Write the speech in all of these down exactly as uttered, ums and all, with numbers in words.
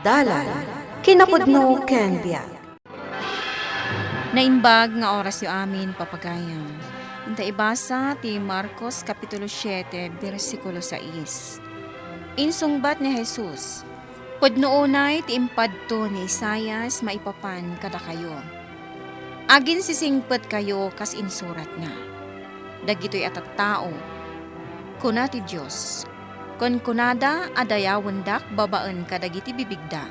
Dalan, kinapudno ken biag. Naimbag nga orasyo amin, papagayam. Inta ibasa ti Marcos Kapitulo siete, bersikulo sais. Insungbat ni Jesus, "Pudno unay ti impadto ni Isaias maipapan kadakayo. Aginsisingpetkayo kas insuratna. Dagitoy a tattao, kuna ti Dios, kunkunada a dayawendak babaen kadagiti bibigda,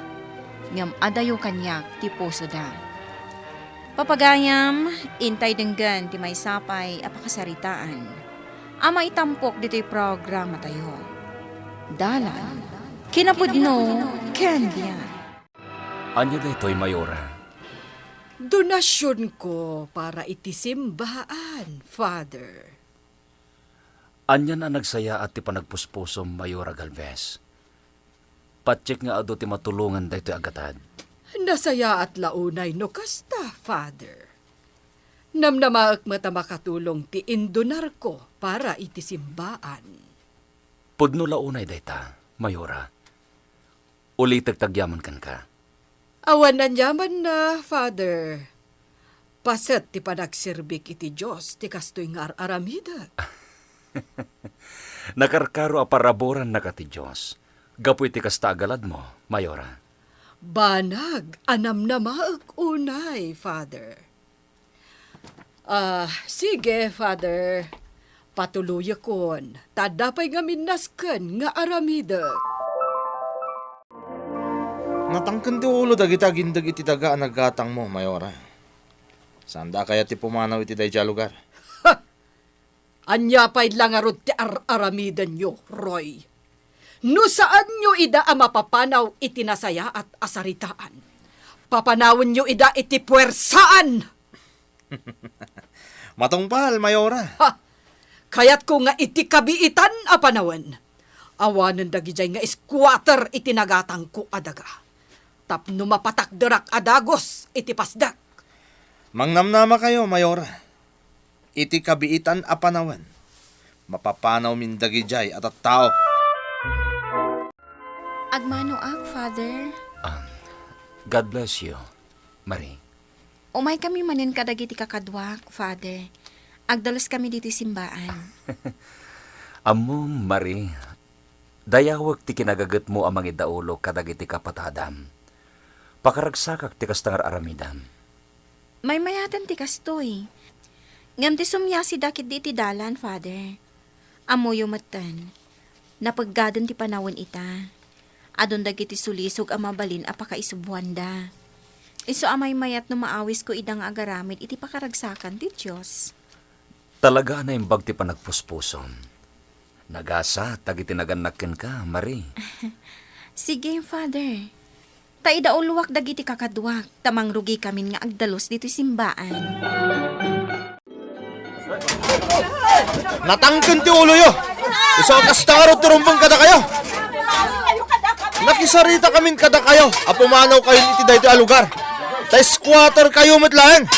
ngem adayo kaniak ti pusoda." Papagayam, intay denggen ti maysa pay a pakasaritaan a maitampok ditoy programatayo. Dalan, kinapudno, ken biag. Ania daytoy, Mayora? Donasionko para iti simbaan, Father. Anian a nagsayaat ti panagpuspusom, Mayora Galvez? Patiek nga adu ti matulongan daytoy a gatad. Nasayaat la unay no kasta, Father. Namnamaek met a makatulong ti indonarko para iti simbaan. Pudno la unay dayta, Mayora. Ulitek ti agyaman kenka. Awan aniamanna, Father. Paset ti panagserbik iti Dios ti kastoy nga ar-aramidek. Nakarkaro a paraburannaka ti Dios gapu iti kasta a galadmo, Mayora. Banag a namnamaek unay, Father. Ah, sige, Father. Patuluyekon, ta adda pay ngamin nasken nga aramidek. Natangken ti ulo dagiti agindeg iti daga a nagatangmo, Mayora. Saanda a kayat ti pumanaw iti daydiay a lugar. Ha! Ania pay la ngarud ti ar-aramidenyo, Roy? No saanyo ida a mapapanaw iti nasayaat a saritaan, papanawenyo ida iti puersaan! Matungpal, Mayora. Ha! Kayatko nga iti kabiitan a panawen, awanen dagidiay nga squatter iti nagatangko a daga, tapno mapatakderak a dagus iti pasdek. Mangnamnamakayo, Mayora. Iti kabiitan a panawen, mapapanawmin dagidiay a tattao. Agmanoak, Father. Ah, God bless you, Marie. Umaykami manen kadagiti kakaduak, Father. Agdaluskami ditoy simbaan. Ammom, Marie, dayawek ti kinagagetmo a mangiddaulo kadagiti kapatadam. Pakaragsakak ti kasta nga ar-aramidam. Maymayaten ti kastoy. Ngem ti sumiasida ketdi iti dalan, Father. Ammoyo metten, napeggaden ti panawen ita. Adun dagiti sulisog a mabalin a pakaisubbuanda. Isu a maymayat no maawisko ida nga agaramid iti pakaragsakan ti Dios. Talaga a naimbag ti panagpuspusom. Nagasat dagiti nagannak kenka, Marie. Sige, Father. Ta idauloak dagiti kakaduak, ta mangrugikamin nga agdalus ditoy simbaan. Natangken ti uloyo. Isu a kasta ngarud ti rumbeng kadakayo. Nakisaritakamin kadakayo a pumanawkayon iti daytoy a lugar. Ta squatter kayo met laeng.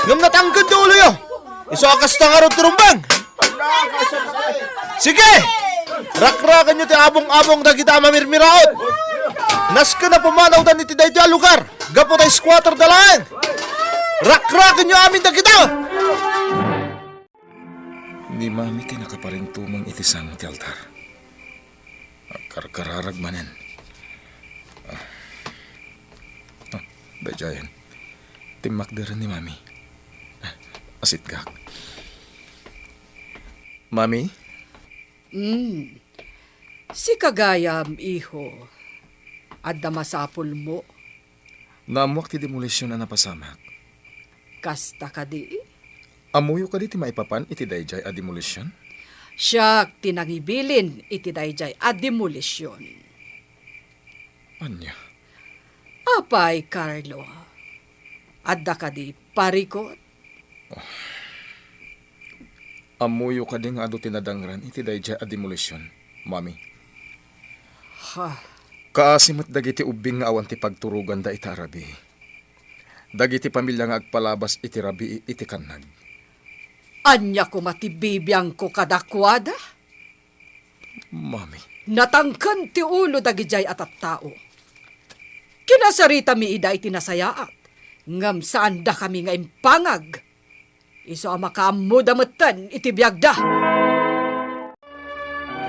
Ngem natangken ti uloyo. Isu a kasta ngarud ti rumbeng. Sige! Rakrakenyo ti abong-abong dagita a mamirmiraot. Nasken a pumanawdan iti daytoy a lugar gapu ta squatter da laeng. Rakrakenyo amin dagita! Ni Mami ti nakaparintumeng iti sango ti altar. Agkarkararag manen. Ah. Ah, daydiayen. Timmakderen ni Mami. Ah, asitgak. Mami? Mm. Sika gayam, iho. Adda masapulmo. Naammoak ti demolisyon a napasamak. Kasta kadi? Ammoyo kadi ti maipapan iti daydiay a demolisyon? Siak ti nangibilin iti daydiay a demolisyon. Ania? Apay, Carlo? Adda kadi parikut? Ammoyo kadi nga adu ti nadangran iti daydiay a demolisyon, Mami? Ha? Kaasi met dagiti ubbing nga awan ti pagturoganda ita a rabii. Dagiti pamilia nga agpalabas iti rabii iti kannag. Ania koma ti bibiangko kadakuada? Mami. Natangken ti ulo dagidiay a tattao. Kinasaritami ida iti nasayaat, ngem saandakami nga impangag. Isu a makaammoda metten iti biagda.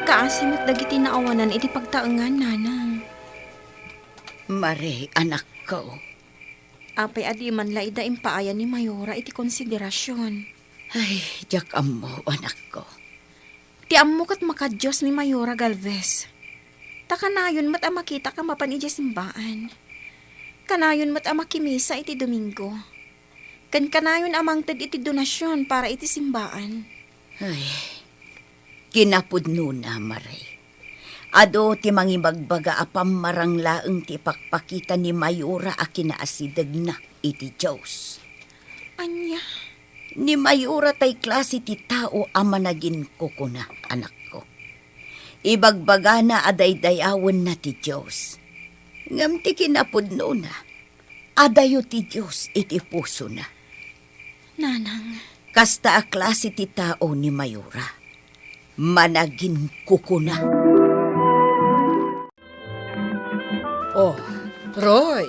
Kaasi met dagiti naawanan iti pagtaengan, nanang. Mari, anakko. Apay a di man la ida impaayan ni Mayora iti konsiderasion? Ay, diak ammo, anakko. Ti ammo ket makadios ni Mayora Galvez. Ta kanayon met a makitak a mapan idiay simbaan. Kanayon met a makimisa iti Domingo. Ken kanayon a mangted iti donasion para iti simbaan. Ay, kinapudnona, Mari. Adu ti mangibagbaga a pammarang laeng ti ipakpakita ni Mayora a kinaasidegna iti Dios. Ania? Ni Mayora tay klase ti tao a managinkukuna, anakko. Ibagbagana a daydayawenna ti Dios. Ngem ti kinapudnona, adayo ti Dios iti pusona. Nanang. Kasta a klase ti tao ni Mayora. Managinkukuna. Oh, Roy,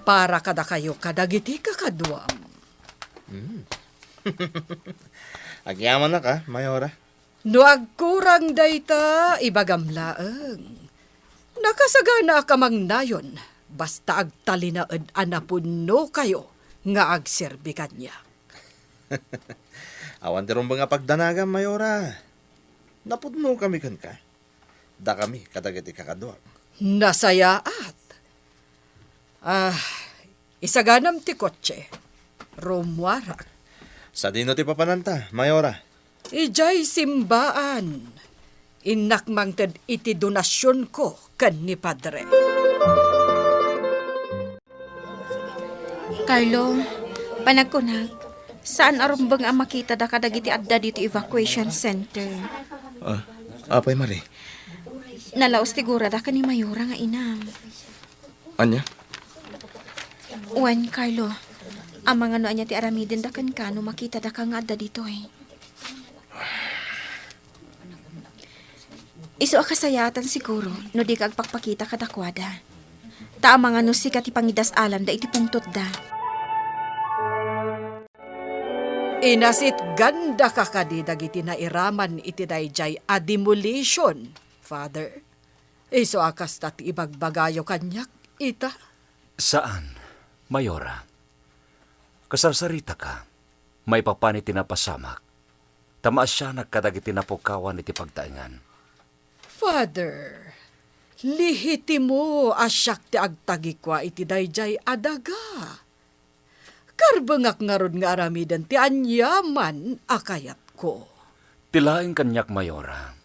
para kadakayo kadagiti kakaduam. Hmm. Agyamanak, a, Mayora. No agkurang dayta, ibagam laeng. Nakasaganaak a mangnayon, basta agtalinaed a napudnokayo nga agserbi kaniak. Awan ti rumbeng a pagdanagam, Mayora. Napudnokami kenka. Dakami kadagiti kakaduak. Nasayaat. Ah, isaganam ti kotse. Rumuarak. Sadino ti papananta, Mayora? Idiay simbaan. Innak mangted iti donasionko ken ni Padre. Carlo, panagkunak, saan a rumbeng a makitada kadagiti adda ditoy evacuation center. Ah, apay, Mari? Nalaos ti gurada ken ni Mayora nga inam. Ania? Wen, Carlo, amangan no ania ti aramidenda kenka no makitada ka nga adda ditoy. Isu a kasayaatan siguro no dika agpakpakita kadakuada. Ta amangan no sika ti pangidas-alanda iti pungtotda. Inasitgandaka kadi dagiti nairaman iti daydiay a demolition, Father? Isu a kasta ti ibagbagayo kaniak ita? Saan, Mayora. Kasarsaritaka, maipapan iti napasamak, ta maasianak kadagiti napukawan iti pagtaengan. Father, lehitimo a siak ti agtagikua iti daydiay a daga. Karbengak ngarud nga aramiden ti aniaman a kayatko. Ti laeng kaniak, Mayora.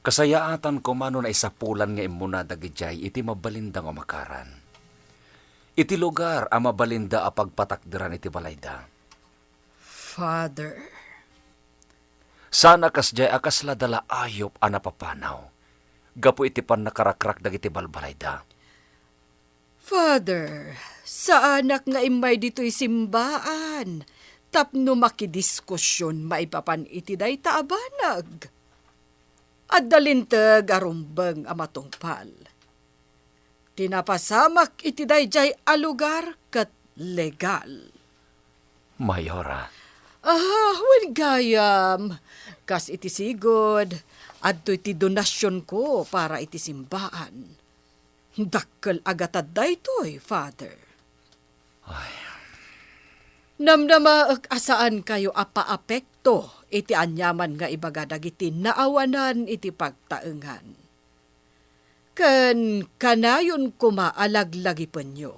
Kasayaatan koma no naisapulan nga immuna dagidiay iti mabalinda nga umakaran. Iti lugar a mabalinda a pagpatakderan iti balayda. Father. Saan a kasdiay a kasla dala ayup a napapanaw gapu iti pannakarakrak dagiti balbalayda. Father, saanak nga immay ditoy simbaan tapno makidiskusion maipapan iti dayta a banag. Adda linteg a rumbeng a matungpal. Ti napasamak iti daydiay a lugar ket legal. Mayora. Ah, wen gayam. Kas iti sigud, adtoy ti donasionko para iti simbaan. Dakkel a gatad daytoy, Father. Ay. Namnamaek a saankayo a paapekto iti aniaman nga ibaga dagiti naawanan iti pagtaengan. Ken kanayon koma a laglagipenyo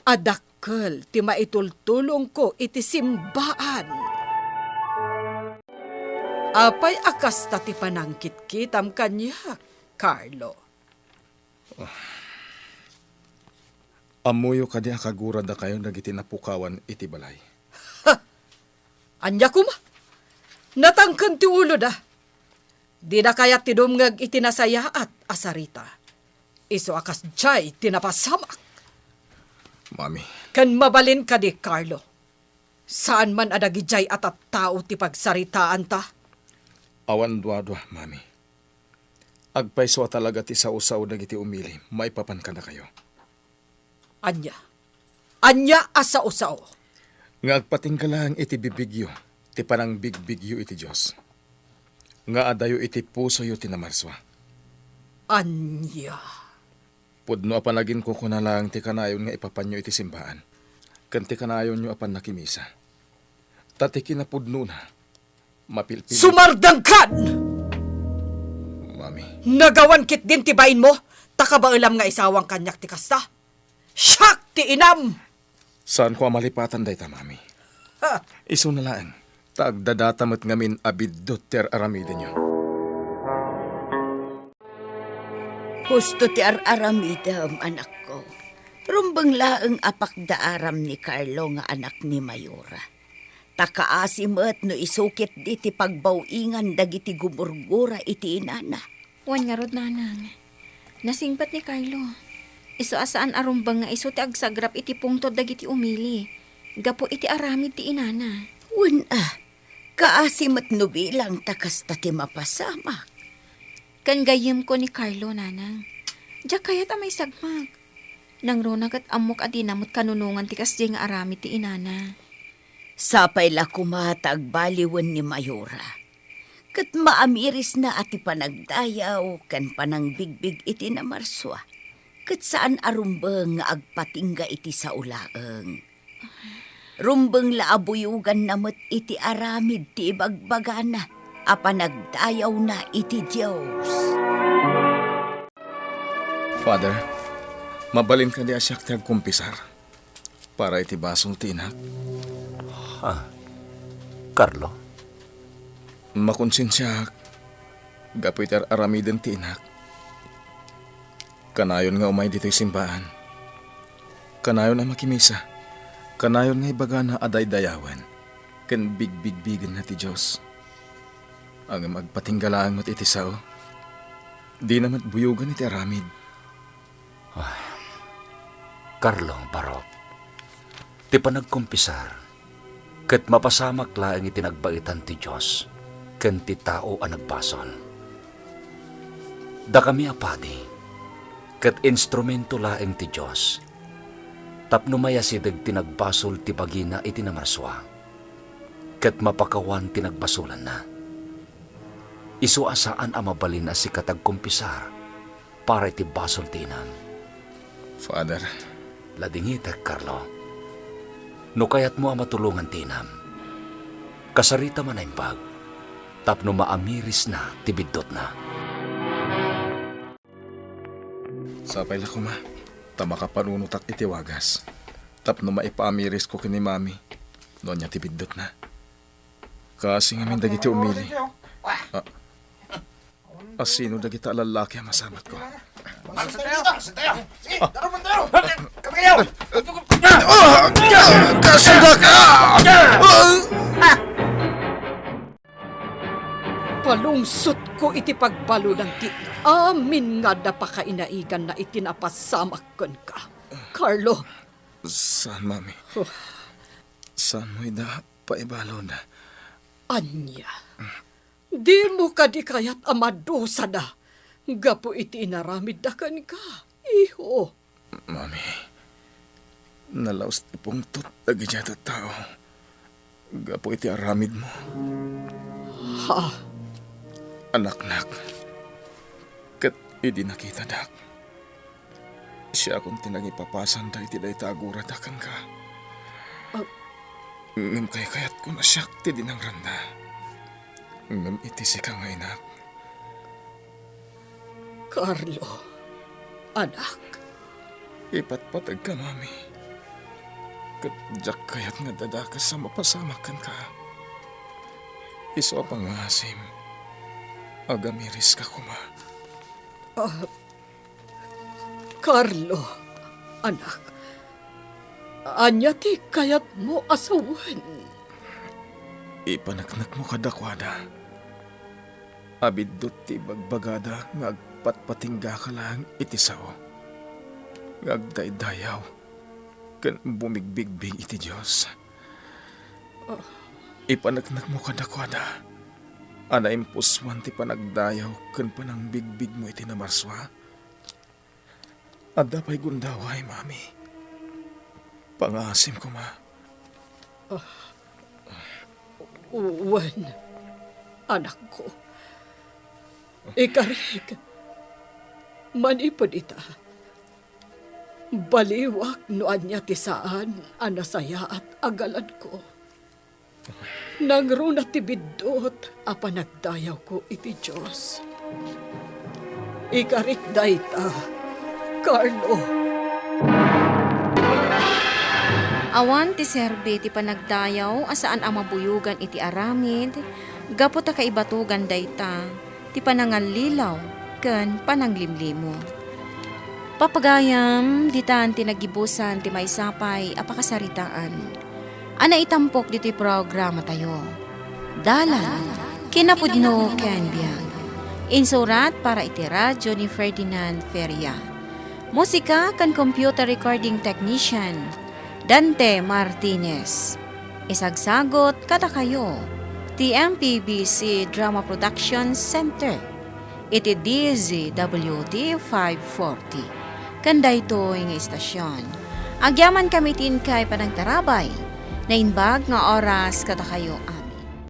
a dakkel ti maitultulongko iti simbaan. Apay a kasta ti panangkitkitam kaniak, Carlo? Ammoyo kadi a kaguradakayo dagiti napukawan iti balay? Ha! Ania koma? Natangken ti uloda. Dida kayat ti dumngeg iti nasayaat a sarita. Isu a kasdiay ti napasamak. Mami. Ken mabalin kadi, Carlo? Saan man a dagidiay a tattao ti pagsaritaanta? Awan duadua, Mami. Agpayso a talaga ti sausao dagiti umili maipapan kadakayo. Ania? Ania a sao-sao? Nga agpatingga laeng iti bibigyo ti panangbigbigyo iti Dios, nga adayo iti pusoyo ti namarsua. Ania? Pudno a panaginkukuna laeng ti kanayon nga ipapanyo iti simbaan, ken ti kanayonyo a pannakimisa. Ta ti kinapudnona, mapilpili. Sumardengkan! Mami. Nagawan ketdin ti bainmo, ta kabaelam nga isawang kaniak ti kasta? Siak ti inam! Saanko a malipatan dayta, Mami. Ha! Isuna laeng, ta agdadata met ngamin a biddut ti ar-aramidenyo. Husto ti ar-aramidem, anakko. Rumbeng laeng a pakdaaram ni Carlo nga anak ni Mayora. Ta kaasi met no isu ketdi ti pagbaw-ingan dagiti gumurgura iti inana. Wen ngarud, nanang. Nasingpet ni Carlo. Isu a saan a rumbeng nga isu ti agsagrap iti pungtod dagiti umili, gapu iti aramid ti inana. Wen a, kaasi met no bilang ta kasta ti mapasamak. Ken gayyemko ni Carlo, nanang. Diak kayat a maisagmak. Nangruna ket ammok a dina met kanunongan ti kasdiay nga aramid ti inana. Sapay la koma ta agbaliwen ni Mayora. Ket maamirisna a ti panagdayaw ken panangbigbig iti namarsua, ket saan a rumbeng nga agpatingga iti sao laeng. Rumbeng la a buyoganna met iti aramid ti ibagbagana a panagdayawna iti Dios. Father, mabalin kadi a siak ti agkumpisar para iti basol ti inak? Ah, Carlo? Makonsensiaak gapu iti ar-aramiden ti inak. Kanayon nga umay ditoy simbaan. Kanayon a makimisa. Kanayon nga ibagana a daydayawen ken bigbigbigenna ti Dios. Ngem agpatingga laeng met iti sao, dina met buyogan iti aramid. Ay, Carlo, barok. Ti panagkumpisar ket mapasamak laeng iti nagbaetan ti Dios ken ti tao a nagbasol. Dakami a padi ket instrumento laeng ti Dios tapno mayasideg ti nagbasol ti bagina iti namarsua ket mapakawan ti nagbasolanna. Isu a saan a mabalin a sika ti agkumpisar para iti basol ti inam. Father. Ladingitek, Carlo. No kayatmo a matulongan ti inam, kasarita man a imbag tapno maamirisna ti biddutna. Sapay la koma ta makapanunotak iti wagas tapno maipaamirisko ken ni Mami no ania ti biddutna. Kaasi ngamin dagiti umili. Ah. A sino dagita a lallaki a masamatko? Kasundak! Palungsotko iti pagbaludan ti amin nga adda pakainaiganna iti napasamak kenka. Carlo. Saan, Mami. Oh. Saanmo ida paibalud? Ania? Dimo kadi kayat a madusada gapu iti inaramidda kenka, iho? Mami, nalaus ti pungtot dagiti a tattao gapu iti aramidmo. Ha? Anaknak, ket idi nakitadak, siakon ti nangipapasanda iti dayta a gurada kenka. Ah. Ngem kaykayatkon a siak ti dinangranda. Ngem iti sika nga inak, Carlo, anak. Ipatpategka, Mami. Ket diak kayat nga dadakas a mapasamak kenka. Isu a pangasim, agamiris ka koma. Ah, Carlo, anak, ania ti kayatmo a sawen? Ipaneknekmo kadakuada a biddut ti ibagbagada nga agpatpatinggaka laeng iti sao nga agdaydayaw ken bumigbigbig iti Dios. Ipaneknekmo kadakuada a naimpusoan ti panagdayaw ken panangbigbigmo iti namarsua. Adda pay gundaway, Mami. Pangaasim koma. Wen, anakko. Ikarik, manipud ita, baliwak no ania ti saan a nasayaat a galanko. Nangruna ti biddut a panagdayawko iti Dios. Ikarik dayta, Carlo. Awan ti serbi ti panagdayaw a saan a mabuyogan iti aramid gapu ta kaibatugan dayta ti panangallilaw ken pananglimlimo. Papagayam, ditan ti nagibusan ti maysa pay a pakasaritaan a naitampok ditoy programatayo. Dalan, kinapudno ken biag. Insurat para iti radyo ni Ferdinand Feria. Musika ken computer recording technician, Dante Martinez. Isagsagot kadakayo ti M P B C Drama Production Center iti D Z W T five forty. Ken daytoy nga istasyon, agyamankami iti inkay panagtarabay. Naimbag nga oras kadakayo a